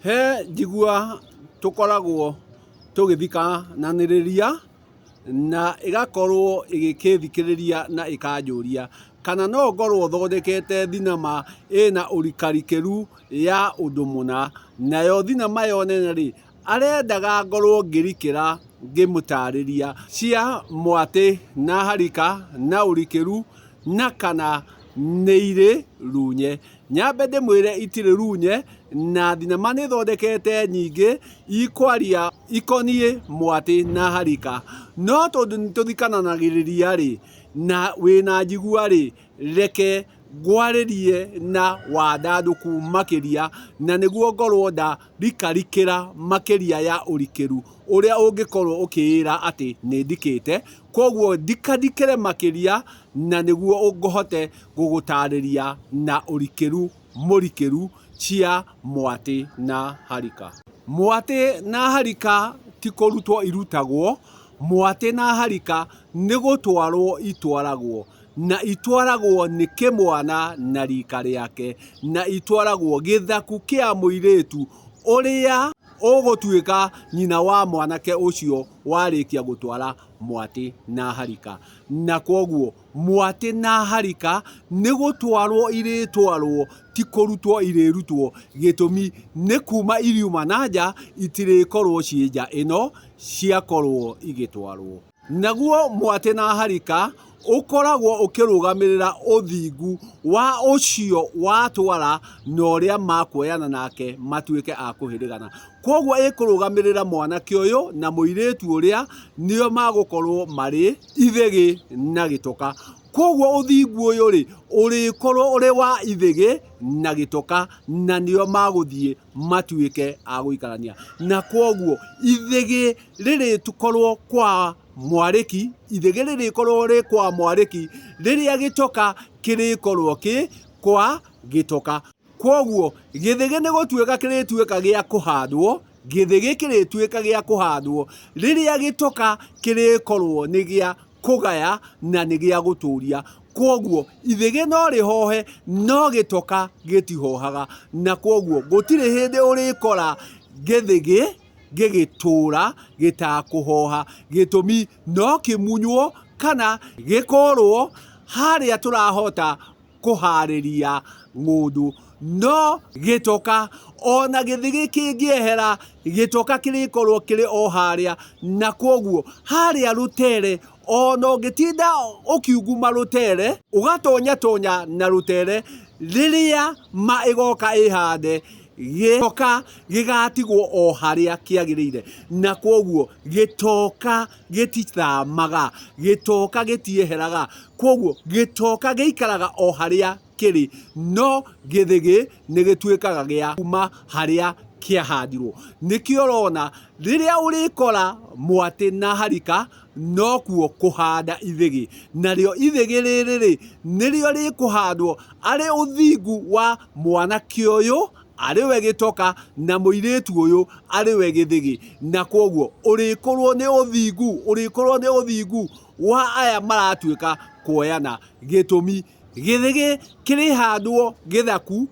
He njigua tũkoragwo tũgĩthikananĩrĩria na ĩgakorwo ĩgĩkĩthikĩrĩria na ĩkanjũria kana no ngorwo thondekete thinema ĩna ũrikarikĩru ya ũndũ mũna. Nayo thinema ĩyo nene rĩ, arendaga ngorwo ngĩrikĩra ngĩmũtarĩria cia mwatĩ na harika na ũrikĩru na kana nĩ irĩ runye. Nyambe ndĩmwĩre itirĩ runye na thinema nĩ thondekete nyingĩ ikwaria ikoniĩ mwatĩ na harika. No tondũ nĩ tũthikananagĩrĩria rĩ, na wĩna njigua rĩ, reke ngwarĩrie na wandandũku makĩria na nĩguo ngorwo ndarikarikĩra makĩria ya ũrikĩru ũrĩa ũngĩkorwo ũkĩĩra atĩ nĩ ndikĩte. Koguo ndikandikĩre makĩria na nĩguo ngũhote gũgũtarĩria na ũrikĩru mũrikĩru cia mwatĩ na harika. Mwatĩ na harika ti kũrutwo irutagwo, mwatĩ na harika nĩ gũtwarwo itwaragwo, na itwaragwo nĩ kĩmwana na rika rĩake, na itwaragwo gĩthaku kĩa mũirĩtu ũrĩa ũgũtuĩka nyina wa mwanake ũcio warĩkia gũtwara mwatĩ na harika. Na kwoguo Mwatĩ na harika nĩ gũtwarwo irĩtwarwo ti kũrutwo irĩrutwo, gĩtũmi nĩ kuma iriuma na nja itirĩkorwo ciĩ nja ĩno ciakorwo igĩtwarwo. Naguo mwatĩ na harika ũkoragwo ũkĩrũgamĩrĩra ũthingu wa ũcio watwara na ũrĩa makuoyana nake matuĩke a kũhĩrĩgana. Kwoguo ĩkũrũgamĩrĩra mwanake ũyũ na mũirĩtu ũrĩa nĩo magũkorwo marĩ ithĩgĩ na gĩtoka. Kwoguo ũthingu ũyũ rĩ, ũrĩkorwo ũrĩ wa ithĩgĩ na gĩtoka na nĩo magũthiĩ matuĩke a gũikarania. Na kwoguo ithĩgĩ rĩrĩkorwo kwa mwarĩki, ithĩgĩ rĩrĩkorwo rĩ kwa mwarĩki, rĩrĩa gĩtoka kĩrĩkorwo kĩ kwa gĩtoka. Kwoguo, gĩthĩgĩ nĩ gũtuĩka kĩrĩtuĩka gĩa kũhandwo, gĩthĩgĩ kĩrĩtuĩka gĩa kũhandwo, rĩrĩa gĩtoka kĩrĩkorwo nĩ gĩa kũgaya na nĩ gĩa gũtũria. Kwoguo, ithĩgĩ no rĩhohe, no gĩtoka gĩtihohaga. Na kwoguo, gũtirĩ hĩndĩ ũrĩkora gĩthĩgĩ gĩgĩtũra gĩtakũhoha. Gĩtũmi no kĩmunywo kana gĩkũrwo harĩa tũrahota kũharĩria ng'ũndũ. No gĩtoka, o na gĩthĩgĩ kĩngĩehera, gĩtoka kĩrĩkorwo kĩrĩ o harĩa, na kwoguo harĩa rũtere, o na ũngĩtinda ũkiunguma rũtere, ũgatonyatonya na rũtere, rĩrĩa ma ĩgoka ĩhande, gĩtoka gĩgatigwo o harĩa kĩagĩrĩire. Na kwoguo gĩtoka gĩtithamaga, gĩtoka gĩtieheraga, kwoguo gĩtoka gĩikaraga o harĩa kĩrĩ, no gĩthĩgĩ nĩ gĩtuĩkaga gĩa kuma harĩa kĩahandirwo. Nĩkĩo ũrona rĩrĩa ũrĩkora mwatĩ na harika nokuo kũhanda ithĩgĩ, narĩo ithĩgĩ rĩrĩ rĩ, nĩrĩo rĩkũhandwo arĩ ũthingu wa mwanake ũyũ arĩ we gĩtoka na mũirĩtu ũyũ arĩ we gĩthĩgĩ, na kwoguo ũrĩkorwo nĩ ũthingu, ũrĩkorwo nĩ ũthingu wa aya maratuĩka kuoyana. Gĩtũmi, gĩthĩgĩ kĩrĩhandwo gĩthaku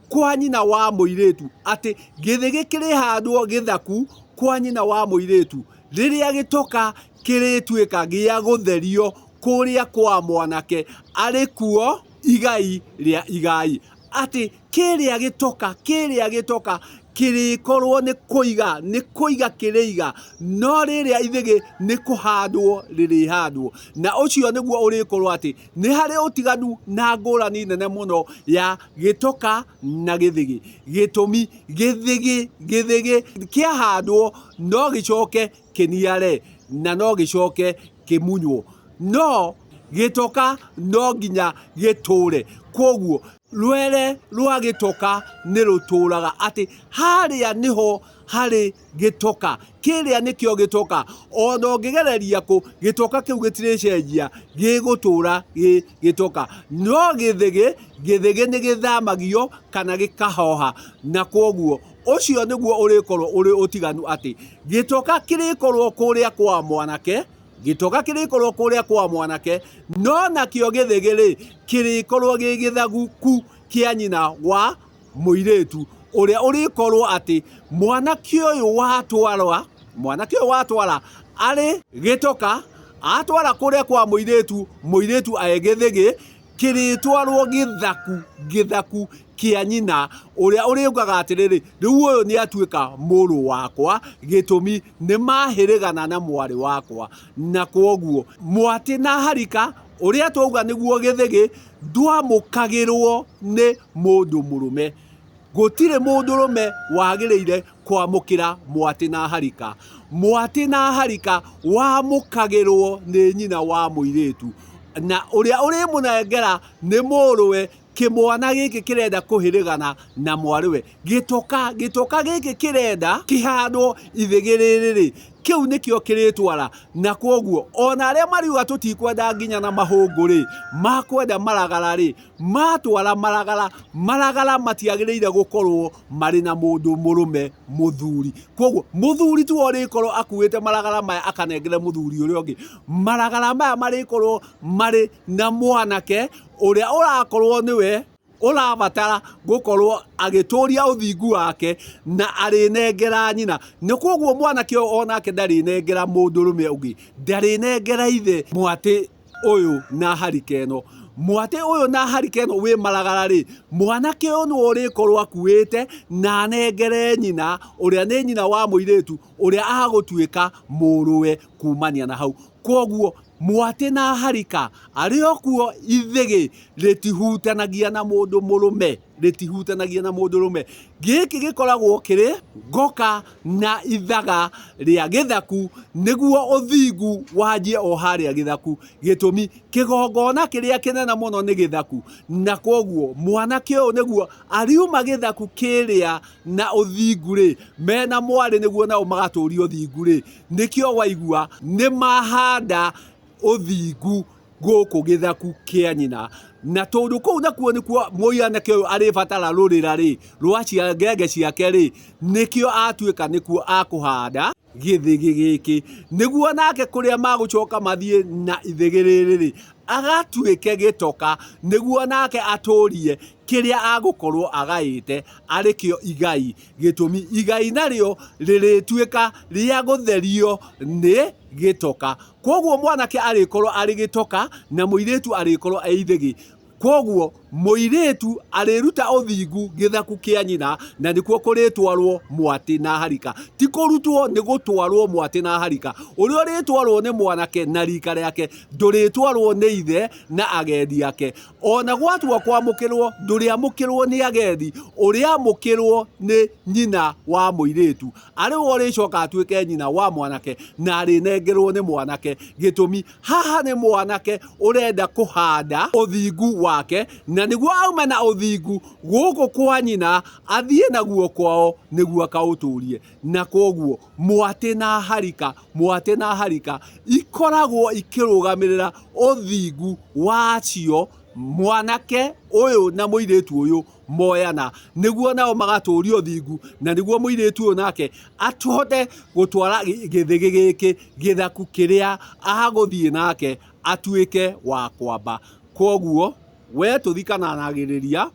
kwa nyina wa mũirĩtu, atĩ gĩthĩgĩ kĩrĩhandwo gĩthaku kwa nyina wa mũirĩtu, rĩrĩa gĩtoka kĩrĩtuĩka gĩa gũtherio kũrĩa kwa mwanake arĩ kuo igai rĩa igai, atĩ kĩrĩa gĩtoka, kĩrĩa gĩtoka kĩrĩkorwo nĩ kũiga, nĩ kũiga kĩrĩiga, no rĩrĩa ithĩgĩ nĩ kũhandwo rĩrĩhandwo. Na ũcio nĩguo ũrĩkorwo atĩ nĩ harĩ ũtiganu na ngũrani nene mũno ya gĩtoka na gĩthĩgĩ. Gĩtũmi, gĩthĩgĩ, gĩthĩgĩ kĩahandwo no gĩcoke kĩniare na no gĩcoke kĩmunywo, no gĩtoka no nginya gĩtũre. Kwoguo rwere rwa gĩtoka nĩ rũtũraga, atĩ harĩa nĩho harĩ gĩtoka, kĩrĩa nĩkĩo gĩtoka, ona ũngĩgereria kũ, gĩtoka kĩu gĩtirĩcenjia, gĩgũtũra gĩ gĩtoka. No gĩthĩgĩ, gĩthĩgĩ nĩ gĩthamagio kana gĩkahoha, na kwoguo ũcio nĩguo ũrĩkorwo ũrĩ ũtiganu atĩ gĩtoka kĩrĩkorwo kũrĩa kwa mwanake, gĩtoka kĩrĩkorwo kũrĩa kwa mwanake, no nakĩo gĩthĩgĩ-rĩ, kĩrĩkorwo gĩ gĩthaguku kĩa nyina wa mũirĩtu. Ũrĩa ũrĩkorwo atĩ mwanake ũyũ watwara, mwanake ũyũ watwara arĩ gĩtoka, atwara kũrĩa kwa mũirĩtu, mũirĩtu arĩ gĩthĩgĩ, kĩrĩtwarwo gĩthaku, gĩthaku kĩa nyina, ũrĩa ũrĩugaga atĩrĩrĩ, rĩu ũyũ nĩ atuĩka mũrũ wakwa, gĩtũmi nĩ mahĩrĩgana na mwarĩ wakwa. Na kwoguo mwatĩ na harika, ũrĩa twauga nĩguo gĩthĩgĩ, ndwamũkagĩrwo nĩ mũndũ mũrũme. Gũtirĩ mũndũrũme wagĩrĩire kwamũkĩra mwatĩ na harika. Mwatĩ na harika wamũkagĩrwo nĩ nyina wa mũirĩtu, na ũrĩa ũrĩmũnengera nĩ mũrũwe. Kĩmwana gĩkĩ kĩrenda kũhĩrĩgana na mwarĩwe, gĩtoka, gĩtoka gĩkĩ kĩrenda kĩhandwo ithĩgĩ rĩrĩ-rĩ, kĩu nĩkĩo kĩrĩtwara. Na kwoguo ona arĩa mariuga tũtikwenda nginya na mahũngũ-rĩ, makwenda maragara-rĩ, matwara maragara, maragara matiagĩrĩire gũkorwo marĩ na mũndũ mũrũme mũthuri. Kwoguo mũthuri tiwe ũrĩkorwo akuĩte maragara maya akanengere mũthuri ũrĩa ũngĩ. Maragara maya marĩkorwo marĩ na mwanake ũrĩa ũrakorwo nĩwe ũrabatara gũkorwo agĩtũria ũthingu wake na arĩnengera nyina. Na kwoguo mwanake ũyũ onake ndarĩnengera mũndũrũme ũngĩ, ndarĩnengera ithe mwatĩ ũyũ na harika ĩno. Mwatĩ ũyũ na harika ĩno wĩ maragara rĩ, mwanake ũyũ nĩwe ũrĩkorwo akuĩte na anengere nyina, ũrĩa nĩ nyina wa mũirĩtu ũrĩa agũtuĩka mũrũwe kumania na hau. Kwoguo mwatĩ na harika arĩ o kuo, ithĩgĩ rĩtihutanagia na mũndũ mũrũme, rĩtihutanagia na mũndũ mũrũme. Gĩkĩ gĩkoragwo kĩrĩ ngoka na ithaga rĩa gĩthaku, nĩguo ũthingu wanjie o harĩa gĩthaku. Gĩtũmi, kĩgongona kĩrĩa kĩnene mũno nĩ gĩthaku, na kwoguo mwanake ũyũ nĩguo ariuma gĩthaku kĩrĩa na ũthingu rĩ, mena mwarĩ nĩguo nao magatũria ũthingu rĩ, nĩkĩo waigua nĩ mahanda ũthingu gũkũ gĩthaku kĩa nyina. Na tondũ kũu nakuo nĩkuo mũianake ũyũ arĩbatara rũrĩra rĩ, rwa ngenge ciake rĩ, nĩkĩo atuĩka nĩkuo akũhanda gĩthĩgĩ gĩkĩ, nĩguo nake kũrĩa magũcoka mathiĩ na ithĩgĩ rĩrĩ rĩ, agatuĩke gĩtoka, nĩguo nake atũrie kĩrĩa agũkorwo agaĩte arĩ kĩo igai. Gĩtũmi, igai narĩo rĩrĩtuĩka rĩa gũtherio nĩ gĩtoka. Kwoguo mwanake arĩkorwo arĩ gĩtoka na mũirĩtu arĩkorwo e ithĩgĩ. Kwoguo mũirĩtu arĩruta ũthingu gĩthaku kĩa nyina, na nĩkuo kũrĩtwarwo mwatĩ na harika. Ti kũrutwo, nĩ gũtwarwo mwatĩ na harika. Ũrĩa ũrĩtwarwo nĩ mwanake na rika rĩake, ndũrĩtwarwo nĩ ithe na agendi ake. Ona gwatua kwamũkĩrwo, ndũrĩamũkĩrwo nĩ agendi, ũrĩamũkĩrwo nĩ nyina wa mũirĩtu. Arĩ we ũrĩcoka atuĩke nyina wa mwanake na arĩnengerwo nĩ mwanake. Gĩtũmi, haha nĩ mwanake ũrenda kũhanda ũthingu wake, na nĩguo aume na ũthingu gũkũ kwa nyina athiĩ naguo kwao nĩguo akaũtũrie. Na kwoguo mwatĩ na harika, mwatĩ na harika ikoragwo ikĩrũgamĩrĩra ũthingu wacio mwanake ũyũ na mũirĩtu ũyũ moyana, nĩguo nao magatũria ũthingu, na nĩguo mũirĩtu ũyũ nake ahote gũtwara gĩthĩgĩ gĩkĩ gĩthaku kĩrĩa agũthiĩ nake atuĩke wa kwamba. Kwoguo we tũthikananagĩrĩria,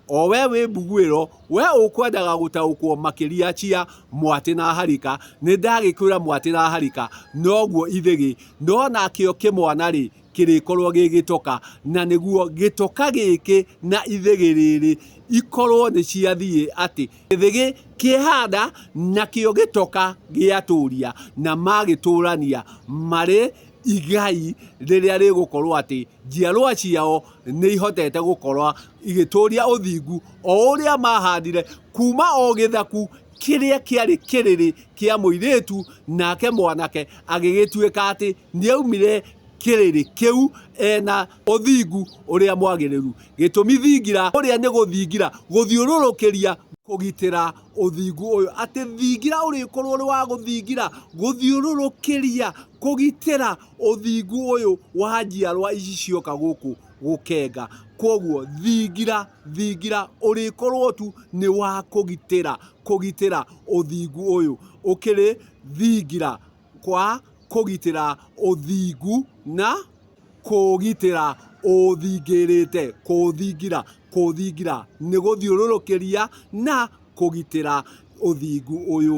o we wĩ mbuguĩro, we ũkwendaga gũtaũkwo makĩria cia mwatĩ na harika, nĩ ndagĩkwĩra mwatĩ na harika noguo ithĩgĩ, no nakĩo kĩmwana rĩ kĩrĩkorwo gĩ gĩtoka, na nĩguo gĩtoka gĩkĩ na ithĩgĩ rĩrĩ ikorwo nĩ ciathiĩ atĩ gĩthĩgĩ kĩhanda nakĩo gĩtoka gĩatũria, na magĩtũrania marĩ igai rĩrĩa rĩgũkorwo atĩ njiarwa ciao nĩ ihotete gũkorwo igĩtũria ũthingu o ũrĩa mahandire kuma o gĩthaku kĩrĩa kĩarĩ kĩrĩrĩ kĩa mũirĩtu, nake mwanake agĩgĩtuĩka atĩ nĩaumire kĩrĩrĩ kĩu ena ũthingu ũrĩa mwagĩrĩru. Gĩtũmi thingira ũrĩa nĩ gũthingira, gũthiũrũrũkĩria, kũgitĩra ũthingu ũyũ, atĩ thingira ũrĩkorwo ũrĩ wa gũthingira, gũthiũrũrũkĩria, kũgitĩra ũthingu ũyũ wa njiarwa ici cioka gũkũ gũkenga. Kwoguo thingira, thingira ũrĩkorwo tu nĩ wa kũgitĩra, kũgitĩra ũthingu ũyũ ũkĩrĩ thingira kwa kũgitĩra ũthingu na kũũgitĩra ũũthingĩrĩte, kũũthingira, kũũthingira nĩ gũthiũrũrũkĩria na Kũgitĩra ũthingu ũyũ.